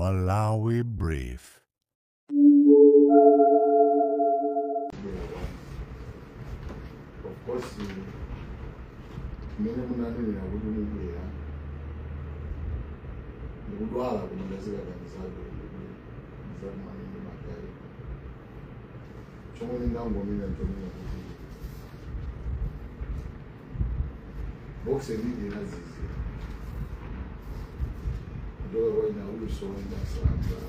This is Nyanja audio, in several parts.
Malawi Brief. Of course, mmene munanenera kuti mubwera, ndikudwala koma ndazikaganizabe kuti ndizakumane ndi ma guys. Chomwe ndingangonena nchonena kuti boxing iyi inazizira kuchoka kwa ina Wilson Masamba,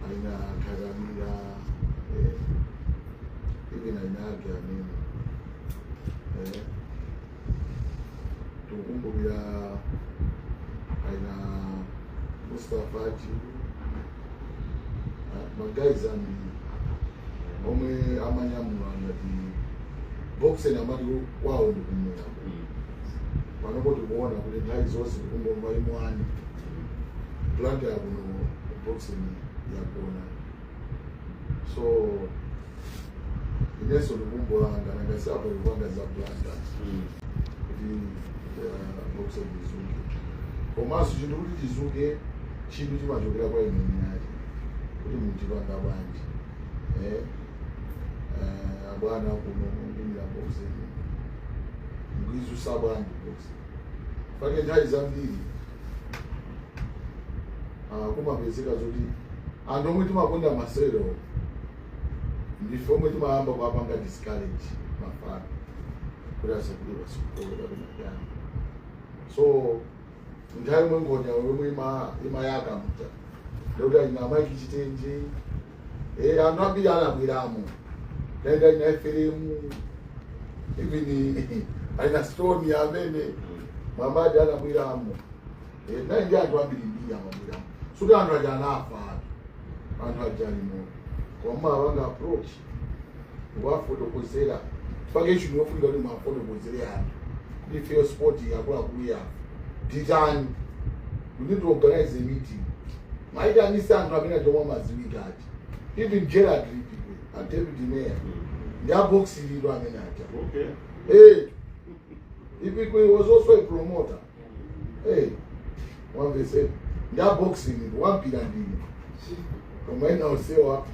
aina Kagamira, even aina ake amene tikukumbukira aina Mustafa Chilu, ma guys ambiri omwe amanyamula ngati boxing amati kwawo ndi kumwera. Panopo tikuona kuti nthawi zonse tikungomva imwani Blantyre kuno boxing yagona. So inenso ndikumbolanga nangasi apo kupanga za Blantyre kuti boxing izuke. Komanso chinthu kuti chizuke, chinthu chimachokera kwa ine mwini kuti muchipanga bwanji. Abwana kuno mundimira boxing, mukuizusa bwanji boxing? Pake nthawi zambiri kumapezeka zoti anthu omwe timakonda masewero ndife omwe timayamba kuwapanga discourage mafana kuti asapite pasukulu kapena chani. So nthawi imwe ngonya yomwe imayaka muja ndikuti achina Mike Chitenje, anthu ambiri anabweramo, taenda achina Eferemu, even aina Stone amene Mamadi anabweramo. Nayi ndi anthu ambiri mbiri amabweramo. Suti anthu aja anafa, anthu aja alimo, koma awanga approach kuwafotokozera fake chinthu yofunika kuti mwafotokozere anthu kuti ifeyo sport yakuluakulu yafe titani. We need to organize a meeting, maitanise anthu amene achomwe amaziwika aja, even Gerard Lipikwe and David Mayor ndi aboxilidwa amene aja. Hey, Ipikwe was also a promoter. Hey, wamvese ndi boxing wampira ndine koma ina osewa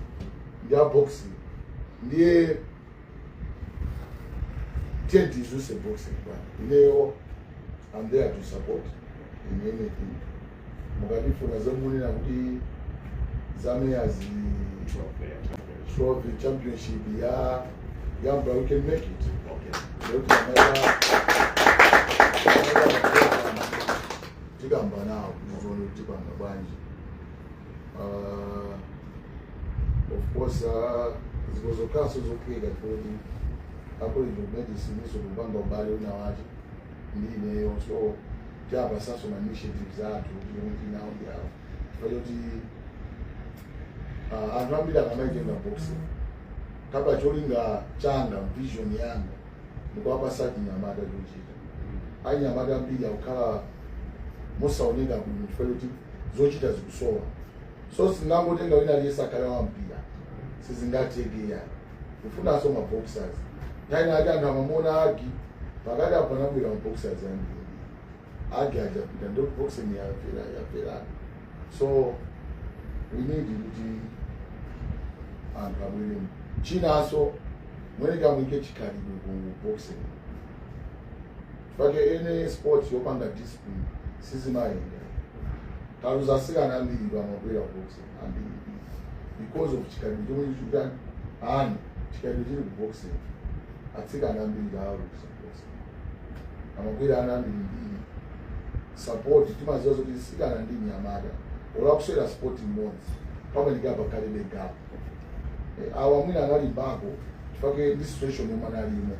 ndi boxing. Ndiye tiye tizuse boxing bwana. Ineyo I'm there to support in anything. Mukandifuna zomunena kuti zameyazi trophy championship ya yambra, we can make it. Ndekuti amaika tikamba nawo kuti tione kuti tipanga bwanji. Of course, zikozokhaso zophika chifukwa a College of Medicine iso kupanga ubale wina wache ndi ineyo, so tiapasaso ma initiatives athu kuti yomwe tinawo ndi awo, chifukwa choti anthu ambiri akamaitenga boxing kaba cholinga changa, vision yanga ndikuwapasa chinyamata chochita. Anyamata ambiri akukhala mosaoneka bwino chifukwa choti zochita zikusowa. So singangotenga wina aliyense akhale wampira, sizingatheke. Kufunanso ma boxers. Nthawi ake anthu amamona agi pakati apo panabwera ma boxers ambiri, agi ajapita ndo boxing yafera yaferana. So we need kuti anthu abweremo. Chinanso mweneka mwike chikhalidwe ku boxing fake ene sport yopanga discipline sizimayenda. Taluza asikana ambiri amabwera boxing ambiri because of chikhalidwe chomwe chichutani ani chikhalidwe chili ku boxing. Atsikana ambiri taaluza boxing, amabwera ana ambiri mbiri. Support timaziwa zoti sikana ndi nyamata olakuswera sport imodzi pameneka pakhalibe gap. Awa mwina analimbako chifukwa ndi situation yomwe analimo.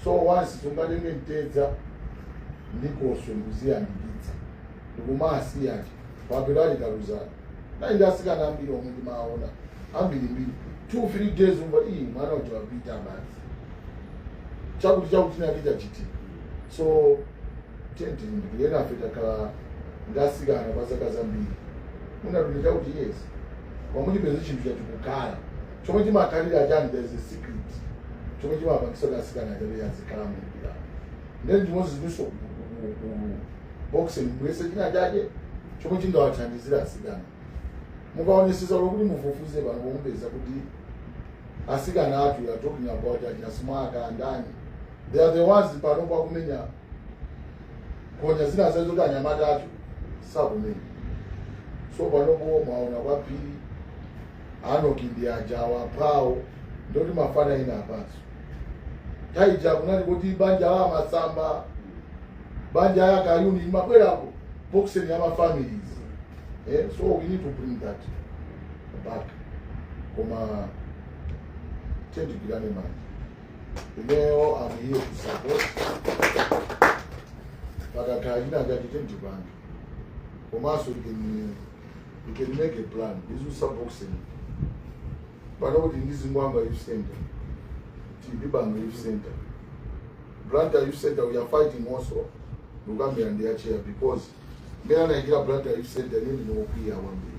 So once sungatenge mtedza ndi koswe ndikuziyandikitsa ndikumasiyachi papirali taluzana nayi ndi asikana ambiri omwe ndimaona ambiri mbiri 2-3 days umva iyi mwana uja wapita basi, chakuti chakuti chinake chachitika. So tiyeni nafe takhala ndi asikana kwa zaka zambiri, munatule chakuti yes pamuchipeze chinthu chatikukhala chomwe chimakhalira chani. There is a secret chomwe chimapangisa kuti asikana achabe azikhala mumpira. Then chimodzi zinso ku boxing mwese china chake. Chomwe chingawathandizira asikana, mukaonesesa lokuti mufufuze pano, pomupeza kuti asikana athu, you are talking about achinasmaka andani, they are the ones pano pakumenya konya zina zazoti anyamata athu sakumenya. So panopo mwaona kwapiri Anoki ndi ajawa pawo, ndoti mafana ina apanso taija kunali kuti banja la masamba, banja ya Kayuni imabwerako, boxing ya mafamilies, eh? So we need to bring that back. Koma tendigirane manje, ineyo I'm here to support. Pakakhala china chati tendipange, komanso we can make a plan izusa boxing pano kuti ndizingwangwa youth center, tibibanga youth center, Blantyre Youth Center. We are fighting also ndikukambira ndi achair, because mmene anayikira Blantyre Youth Center, ine ndinokwiya kwambiri.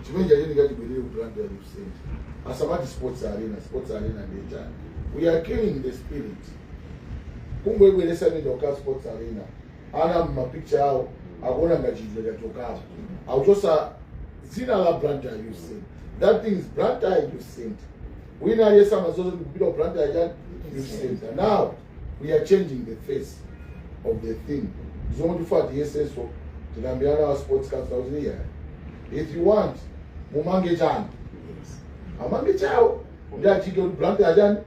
Chimene chache ndikachibwerere ku Blantyre Youth Center, asamati sports arena. Sports arena ndechani? We are killing the spirit. Kungoibweresa imene okha sports arena, ana mumapicture awo akuona ngati chinthu chachokapo, akuchosa dzina la Blantyre Youth Center. That thing is Blantyre Youth Center. Wina aliyense amazozo ndikupita ku Blantyre Youth Center. Now we are changing the face of the thing. Zomwe tifuna tiyesenso, tikambirana wa sports council kuti yeah, if you want mumange chani, amange chawo ndi achike kuti Blantyre chani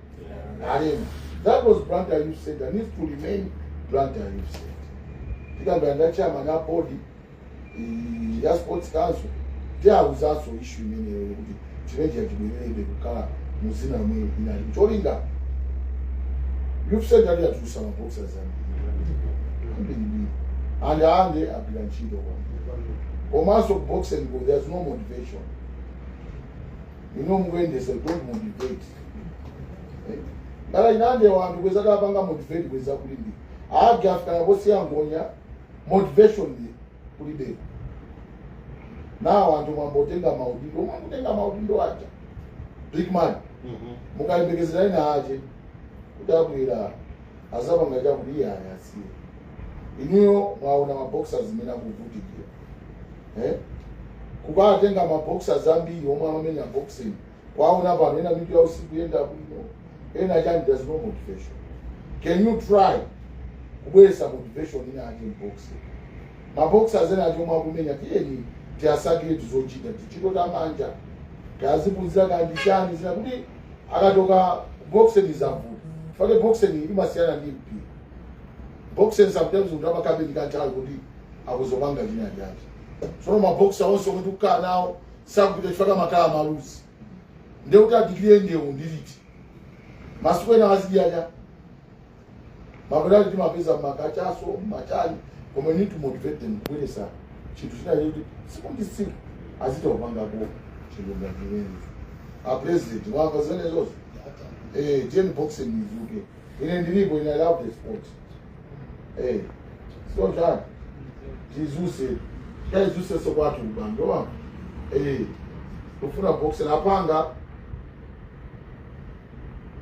arena. That was Blantyre Youth Center, needs to remain Blantyre Youth Center. Tikambirana ndi chairman a board ya sports council, tiawuzanso issue imeneyo kuti chimenechi chibwererebe kukhala muzina mwe inali cholinga. Youth center liyatulusa maboxers ambiri ambiri, and ande agwira ntchito kwambiri. Komanso boxing go, there's no motivation. Ino mukuyendesa, don't motivate. Eh? Ngala inande wanthu kweza kapanga motivate kweza kulimbika age afikana posiya ngonya, motivation kulibeko. Nawo anthu mwambotenga maudindo, mwangotenga maudindo aja, big man, mukayembekezera ina ache kuti abwera azapanga chakuti iye ayasiye. Inuyo mwaona maboxers zimene akuvutikira, eh? Kukatenga maboxers ambiri omwe amamenya boxing, kwaona pano ena mitu ya usiku yenda bwino, ena chani. There's no motivation. Can you try kubweresa motivation ina ake mboxing? Maboxers ena acho omwe akumenya, tiyeni tiyasakire tizochita, tichito tamanja kaziphunzira kandi chani zina, kuti akatoka boxing zavuta. Fake boxing imasiyana ndi mpira. Boxing sometimes munthu amakhabe ndi kanthawi kuti akuzopanga china chake. Tsono maboxer onse omwe tikukhala nawo sakupita chifukwa makhala maluzi, ndekuti adikire ndewu ndiliti masiku ena azidyacha mapetati timapeza mmakachaso mmachani. Koma we need to motivate them, kubweresa chinthu china chakuti tsiku ndi tsiku azita kupangako chinthu ngati chimenecho. A president, mwamva zimenezozo? Eh, tiyeni boxing izuke. Ine ndilipo, ine I love the sport. Eh, so chani tizuse, kaizuse sokwathu kubando wamva. Eh, kufuna boxing apanga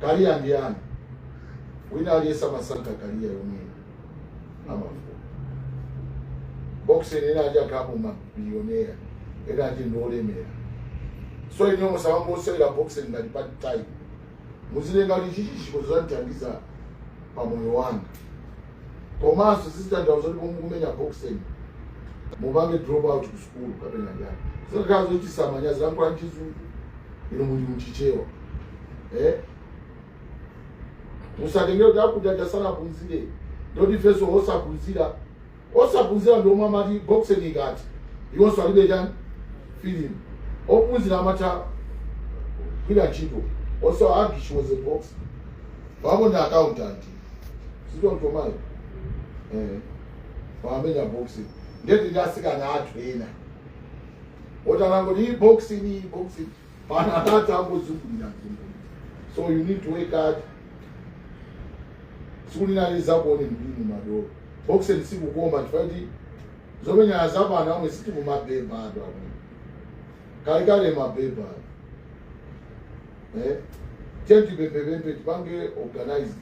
career ndi yani, wina aliyese amasankha career yomwe amafuna. Boxing ena achi akhapo mabillionaire, ena achi ndiolemera. So ine musamangosewera boxing ngati part time, muzilenga kuti chichi chikozandithandiza pamoyo wanga. Komanso sizitanthauza kuti pomwe mukumenya boxing mupange drop out ku school kapena chani. Zikakhala zochisamanya zilankhula mchizungu, ino muli mchichewa, eh? Musatengere kuti akuti achasanaphunzire, ndoti ifenso osaphunzira. Osaphunzira ndi omwe amati boxing ikati iwonso alibe chani feeling. Ophunzira amatha kugwira ntchito. Also Agish was a boxer, pamo ndi accountant sitontomayo, eh, pamenya boxing. Ndeti ndi asikana athu ena oti anangoti iyi boxing, iyi boxing, pano anati angozungulira zungulira. So you need to work hard. Sikulina zakuone ndinu madolo. Boxing sikukoma chifukwa kuti zomenyana zapano amwe sitikumabhebha anthu amwe kalekale mabhebha, eh, tentipempepempe tipange organized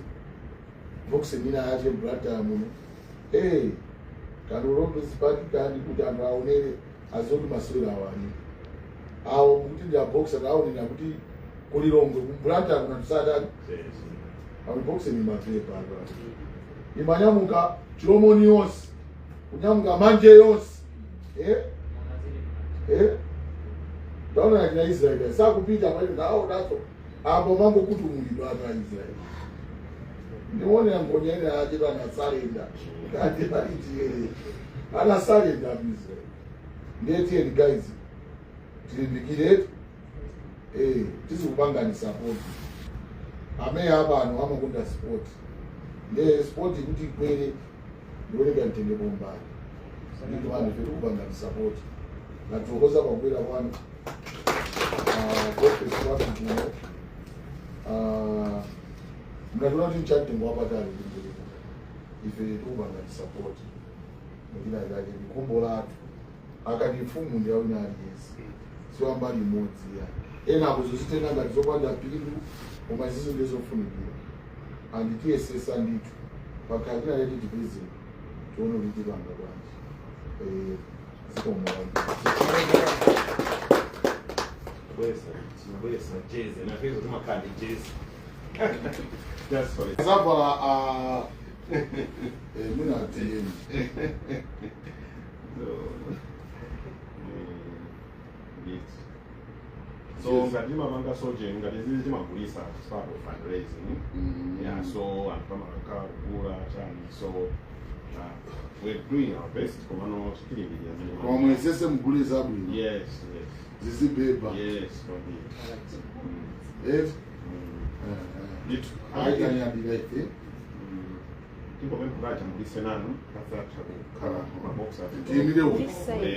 boxing ina yache Blantyre muno, eh. Kandi Robes Park, kandi kuti anthu aonere, azoti masewera awo alipo awo, kuti ndi aboxer, taonera kuti kulilongwe kumbulanta kuna tusatani pamwe boxing imapepa imanyamuka chilomoni yonse, kunyamuka manje yonse, eh? Eh? Taona kina Israeli sakupita pale nawo naso apo mambo kutumulidwa atu a Israeli ndiwonera ngonya ine achedwa anasalenda kati alitiere anasalenda atu Israeli. Ndiye tiyeni guys, tilimbikire, eh, tizikupangani support. Amene apano amakonda sport, ndiye sport kuti ikwere ndioneka mtengepo mbali ndito vanhu ife tikupangani support. Ngathokoza pakukwera kwanu office kwathu kuno. Mnatoona kuti nchamtengo wapatali kumbeleka, ife tikupangani support muchina chake likhumbo lathu. Akati mfumu ndi awina aliyense, siwambali imodzi ya ena akuzozitenga ngati zopanda phindu, koma zizo ndizofunikira. Anditiyesesa ndithu pakhala china leti tipeze tione kuti tipanga bwanji. Eh, zikomo. Bwesa, bwesa jezi nafezo timakhala ndi jezi just for it. Zavala mwina tiyeni. So, so ngati timapanga soje, ngati zizi timagulisa as part of fundraising. Yeah, so anthu amakakhala kugula chani, so we're doing our best, komano tilimbikira zimene. Koma mwesese mugule zabwino. Yes. Zizibeba. Yes, kwambiri. Eh. Ndithu. Aitanyadira ife. Tingopempha kachambulise nanu kasatha kukhala mabox. Tiyimire uko. This side.